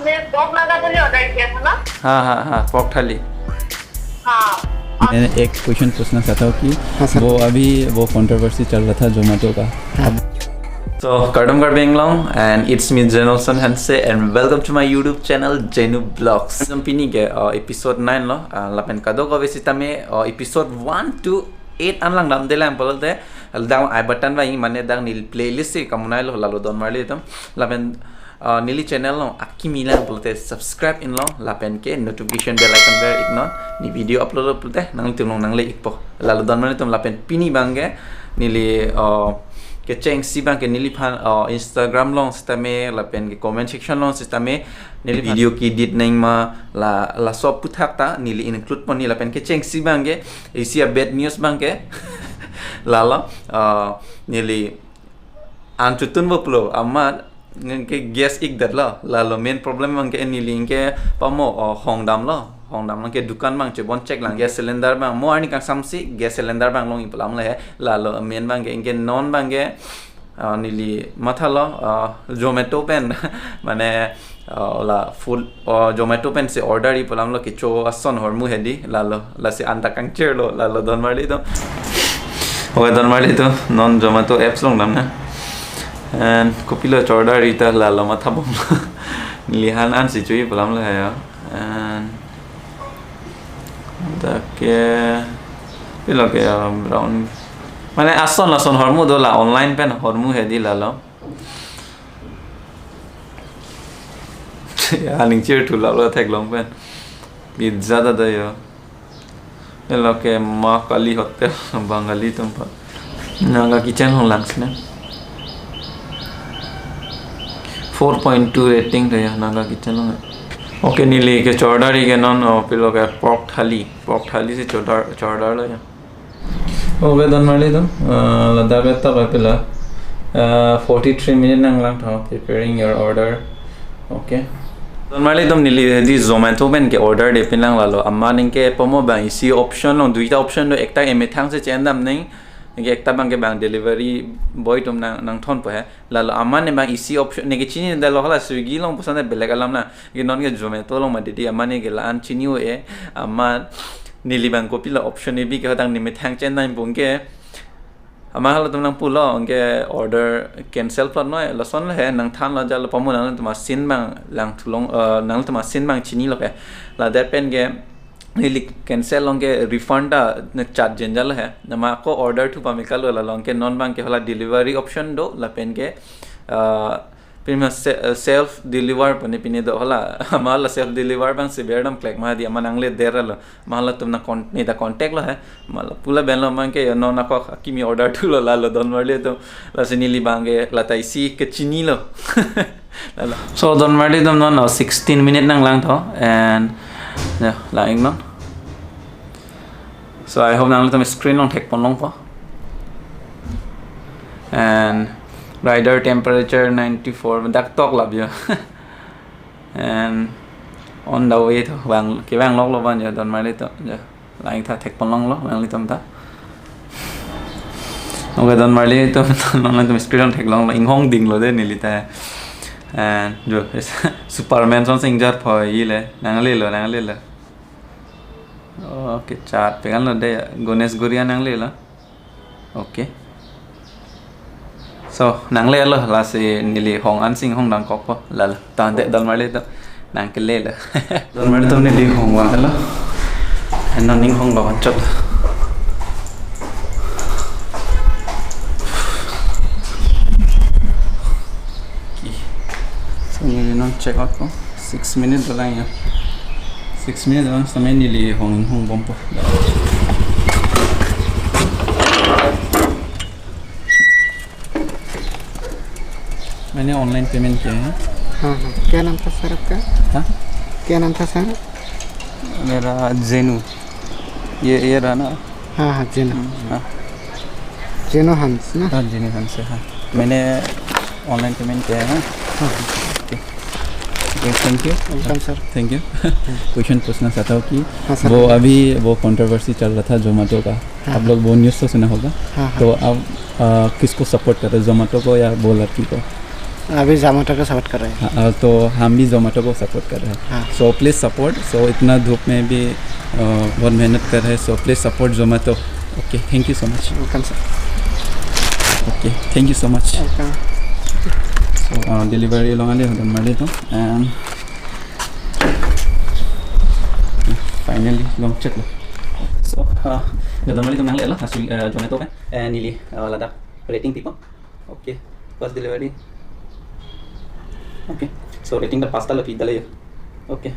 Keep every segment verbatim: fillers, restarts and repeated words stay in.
मैं पोर्क नागा थाली ऑर्डर किया था ना। हाँ हाँ हाँ, पोर्क थाली। हाँ। मैंने एक क्वेश्चन पूछना चाहता हूँ कि हाँ, सर। वो अभी वो कंट्रोवर्सी चल रहा था जोमेटो का। हाँ। So, kardom Karbi Anglong, and it's me Jenelson Hanse, and welcome to my YouTube channel Jenu Vlogs. Jom pini ke uh, episode nine lo, uh, lapen kadokave sitame uh, episode one to eight an langdamde lang pulote, dak I button vang mane dak neli playlist si kamunai lo, lalo donmarli atum, lapen uh, neli channel lo akimi lang pulote subscribe inlo, lapen ke notification bell icon ber iknon, ne video upload lo pulote nanglitum along nangle ikpo. Lalo donmarli atum, lapen pini abang ke neli uh, kechengsi abang ke neliphan uh, Instagram along sitame lapen ke comment section along sitame neli video ke-edit nangji ma, la laso aphuthak ta neli include pon nangji, lapen kechengsi abang ke isi a bad news abang ke lalo uh, neli an chotun bo pulo, amat nang ke gas ikdet lo, lalo main problem abang ke neli ke pamo uh, hongdam lo, hongdam lang ke dukan abang chebon chek lang, gas cylinder abang mo arni kangsamsi gas cylinder abang longji pu alam le he. Lalo main abang ke, ke non abang ke uh, neli mathalo uh, Zomato pen mane uh, la food uh, Zomato pen si order ji pu alam lo, kecho ason ahormu hedi, lalo lasi anta kangchir lo, lalo donmarli atum. Okay, donmarli atum, non Zomato apps along damnang. And kopilo cho-order ji ta lalo mathabom. Neli han an si choji pu alam lo he ya. And dak ke pilo ke uh, brown. Mane ason ason ahormu do, la online pen ahormu hedi, lalo. Ya, aning chir thu lalo theklong pen. Pizza ta do yo. Pilo ke Ma Kali Hotel, Bangali atum aphan. Naga Kitchen along lang sine. Four point two rating do yo Naga Kitchen along. Okay, neli ke cho-order ji ke non uh, pilo ke pork thali. Pork thali si cho-order, cho-order lo ya. Okay, donmarli atum, uh, ladak ke tok pilo uh, forty-three minute nanglangthu preparing your order. Okay. Donmarli atum, neli di Zomato pen ke-order de pin lang, lalo amat nang ke pamo abang isi option lo, duita option lo, ekta emethang si chendam nang, nang ke ekta abang ke abang delivery boy atum nang nangthonpo he. Lalo amat ne abang isi option, neke chinidetlo, hala Swiggy along puson belek alam na. Ke non ke Zomato along ma didi, amat ne ke la-an chini-o-e, amat neli abang kopilo option ebi ke, hodang nemethang chenam pu ke. Amat halatum nangpulo, ke order cancel plot noi, lason le he, nangthanlo jalo, pamo nangtum asin abang langthu long, uh, nangtum asin abang chinilo ke. Ladak pen ke neli cancel long ke refund ta ne chat jen jalo he. Nama ko order thu pamekalo, la long ke non abang ke hala delivery option do, lapen ke uh, pini ma se- uh, self deliver pone pini do hala. Amat la self deliver abang si berdam klek ma di, amat nangle der lo. Amat halatum na con- ne ta contact lo he. Amat la pu lapen lo abang ke yo non ako akimi order thulo, lalo donmarli atum. Lasi neli abang ke lata isi kechinilo. Lalo. So donmarli atum, non uh, sixteen minute nanglangthu and ya, lang-iknon. So I hope nanglitum screen along thekpon longpo. And rider temperature ninety-four, dak tok lap yo. And on the way to, vang, kevang lok lo abang yo, donmarli atum yo. Lang-ik tha, thekpon longlo nanglitum ta. Okay, donmarli atum, nanglitum screen along theklonglo, inghong dinglo de neli ta. And yo, Superman son sing jar pho ile, nanglelo, nanglelo. Okay, chat pekan lo de, Ganesh Guria nanglelo. Okay. So, nanglelo, lasi neli hong an si inghong dangkokpo, lalo. Tangte donmarli atum, nangkelelo. Donmarli atum, neli hong vanlo. Eno ning hong lo anchot. Okay. So, neli non check out po. Six minute dolang ya. Six minute dolang, sampai neli hong, hong bompo. मैंने online payment किया है। हाँ हाँ, क्या नाम था सर आपका? हाँ? क्या नाम था सर? मेरा जेनू। ये, ये रहा ना? हाँ हाँ, जेनू। हाँ। जेनू हंस ना? हाँ, जेनू हंस से, हाँ। मैंने ऑनलाइन पेमेंट किया है, हाँ। हाँ। Okay, thank you. Welcome sir. Thank you. Question पूछना चाहता हूँ कि हाँ सर। वो अभी वो कंट्रोवर्सी चल रहा था जोमेटो का, हाँ। आप लोग वो न्यूज़ तो सुना होगा। हाँ हाँ। तो आप आ, किसको सपोर्ट करते हैं, जोमेटो को या बोला की को? अभी Zomato को सपोर्ट कर रहे हैं। हाँ, तो हम भी जोमेटो को सपोर्ट कर रहे हैं। हाँ। So please support. So इतना धूप में भी अ, बहुत मेहनत कर रहे हैं। So please support Zomato. Okay, thank you so much. Welcome sir. Okay, thank you so much. Welcome. So uh, delivery along ale donmari atum and finally long chat lo. So uh, donmari atum nanglelo actually uh, Zomato pen and neli uh, ladak rating pipo. Okay, first delivery. Okay, so rating ta pasta lo pi dale. Okay.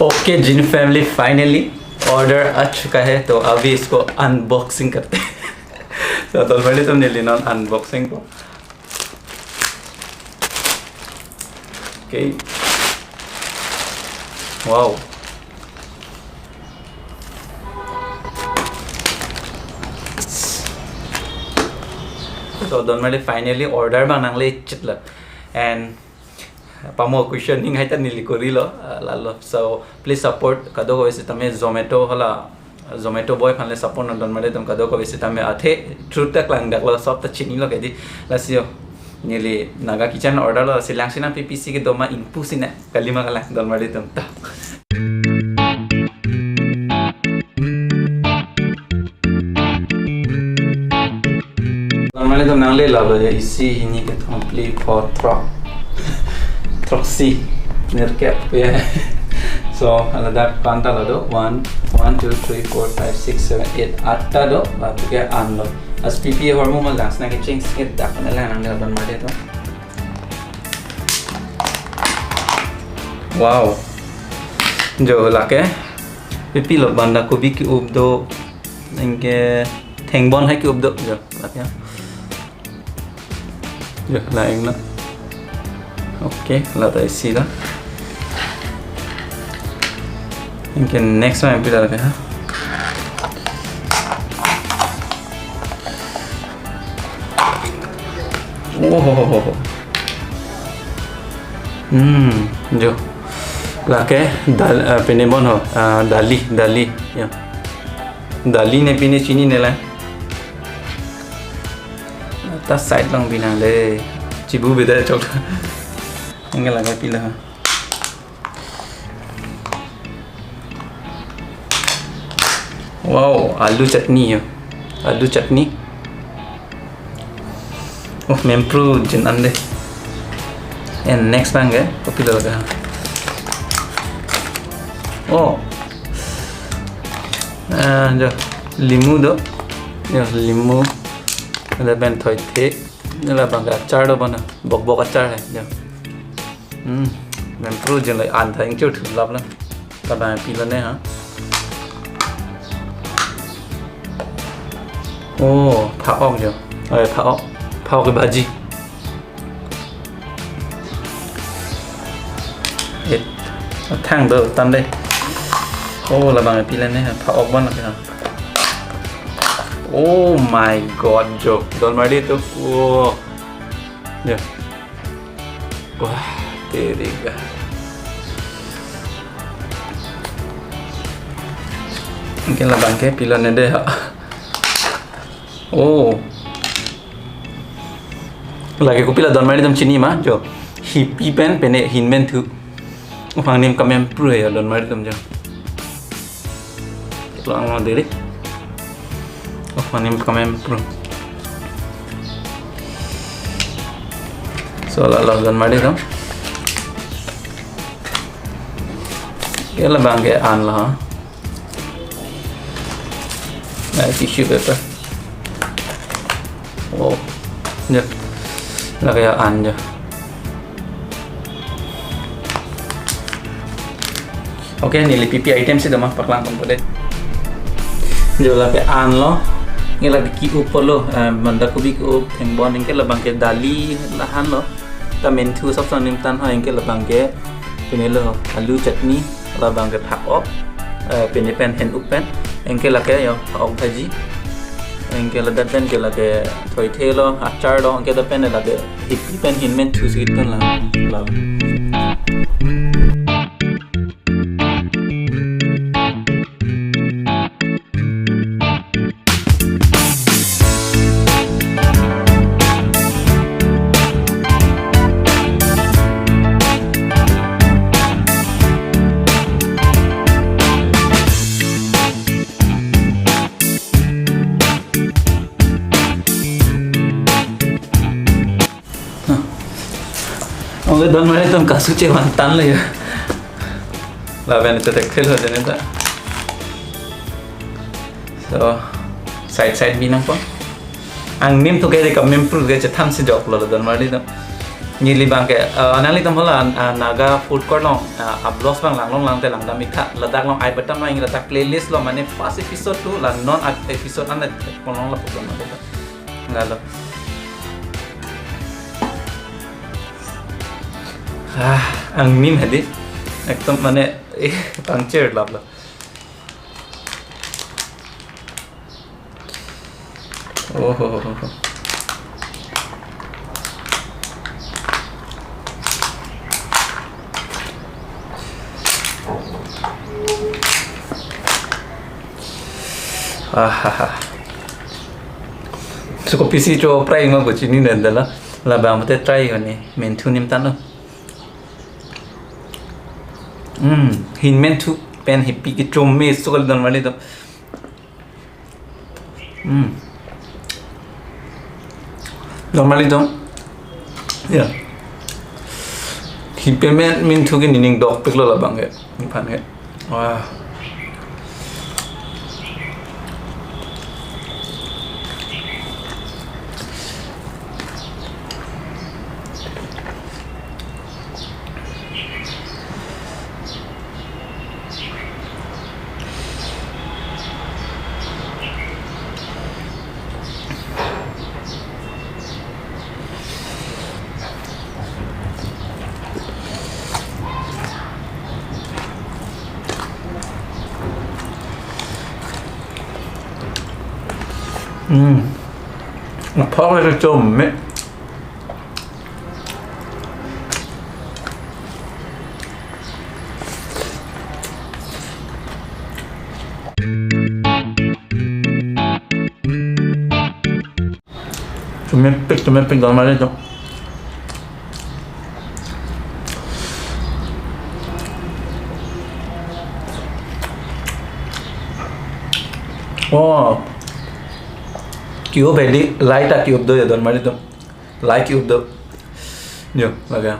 Okay, Jin family, finally order आ चुका है, तो अभी इसको अनबॉक्सिंग करते हैं। तो donmari atum neli non unboxing ko. Okay. Wow. So donmari finally order abang nangle chit lo. And pamo question ning hai ta neli korilo uh, lalo. So please support kadokave sitame Zomato hala Zomato boy aphan le support non donmari atum kadokave sitame athe truth ta klangdak lo, sob ta chinilo kedi. Lasi yo neli Naga Kitchen order lo, si langsinang P P C kedo ma ingpu sina kalima kalang donmari atum ta. Donmari atum nanglelo ya isi hini kethom phli pho throk. Throksi nerkep ya. So ladak panta lo do one, one, two, three, four, five, six, seven, eight, atta do, lapu ke an lo. As P P hormu ma langsna ke ching sket dak na lang nangle donmari atum. Wow. Jo lake. Pipilo banda kobi ke-up do. Anke thengbon hai ke-up do. Jo lake. Jo la ingna. Okay, la ta isi la. Anke next time pila lake ha. Oh ho ho ho ho. Hmm, jo. Lake dal uh, pine bon ho. Uh, dali, dali. Ya. Dali ne pine chinine la. Ta side lang binang le. Chibu beda chok. Anke lake pila ha. Wow, aloo chutney yo. Aloo chutney. Oh, mempru jin ande. And next bang ke, kopilo lake ha. Oh. Ah, jo. Limu do. Yo, limu. Ada pen thoi the. Nela bang achar do bana. Bok bok achar hai. Jo. Hmm, mempru jin lo an thang chu thu lap la. Pada pilo ne ha. Oh, phaok jo. Oi, phaok. Phaok ke bhaji. Et. Thang do tan de. Oh, labang pilo ne ha. Phaok bon la ha. Oh my god, jo. Donmari atum. Oh. Jo. Wah, teri ga. Anke labang ke pilo ne de ha. Oh. Lake kopilo donmari atum chini ma, jo. Hipi pen pene hin menthu. Upang nim kamempru ya donmari atum jo. Lo ang diri. Oh, manim kamempru. So, la lo donmari atum. Ya labang ke an la. Na tissue paper. Oh, ya. Lake an jo. Okay, neli P P item si doma paklang pon pode. Jo lake an lo. Nge lake ke-up lo, eh, banda kobi ke-up, thengbon, anke labang ke dali lahan lo. Ta menthu sob sang nim tan ha, anke labang ke pine lo, aloo chutney, labang ke phaok, eh, pine pen hen-up pen, anke lake yo, phaok bhaji. Anke ladak pen ke lake thoi the lo, achar lo, anke dak pen lake hipi pen hin menthu si tun la. La. Ole don mari atum kasu chevan tan le ya. Lapen ite tek thil ho jene ta. So, side side bi nangpo. Angnim thu ke di ka mempru ke chethan si joklo le don mari atum. Neli abang ke, eh, nanglitum hala, ah, Naga food court along, ah, a-vlogs abang langlong lang te langdam ik tha, ladak along ai batam along, ladak playlist along mane first episode to la non a-, episode an le kolong lapu don mari atum. Lalo. Ah, angnim hadi. Ekdom mane, eh, pangchir lap lo. Oh, ho, ho, ho. Ah, ha, ha. So, kopisi cho fry ma ko chini dan dala. Labang mate try ho ne. Menthu nim tan lo. Hmm, hin menthu pen hipi kechom me so kali don mari atum. Hmm. Don mari atum. Ya. Hipi men menthu ke nening dokpik lo labang ke. Nephan ke. Wah. Hmm. Pork le chom me. Chomepik, chomepik don mari atum. Oh. Cube hadi, lai ta cube do ya don mari atum. Lai cube do. Yo, lagya.